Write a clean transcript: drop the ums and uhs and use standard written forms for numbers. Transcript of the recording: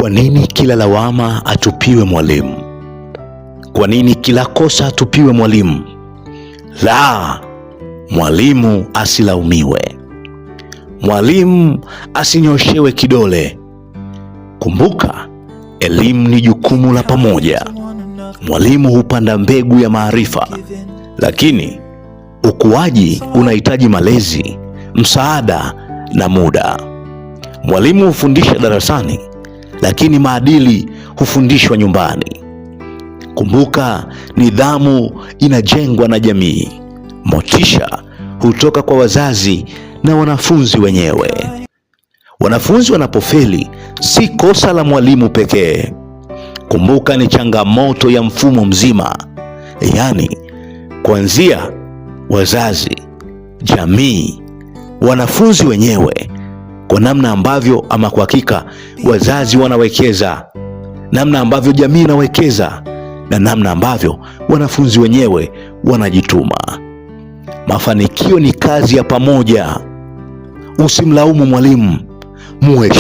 Kwa nini kila lawama atupiwe mwalimu? Kwa nini kila kosa atupiwe mwalimu? La, mwalimu asilaumiwe, mwalimu asinyoshewe kidole. Kumbuka, elimu ni jukumu la pamoja. Mwalimu hupanda mbegu ya maarifa, lakini ukuaji unahitaji malezi, msaada na muda. Mwalimu hufundisha darasani, lakini maadili hufundishwa nyumbani. Kumbuka, nidhamu inajengwa na jamii. Motisha hutoka kwa wazazi na wanafunzi wenyewe. Wanafunzi wanapofeli, si kosa la mwalimu pekee. Kumbuka, ni changamoto ya mfumo mzima, yaani kuanzia wazazi, jamii, wanafunzi wenyewe, kwa namna ambavyo ama kwa hakika wazazi wanawekeza, namna ambavyo jamii inawekeza na namna ambavyo wanafunzi wenyewe wanajituma. Mafanikio ni kazi ya pamoja. Usimlaumu mwalimu, muheshimu.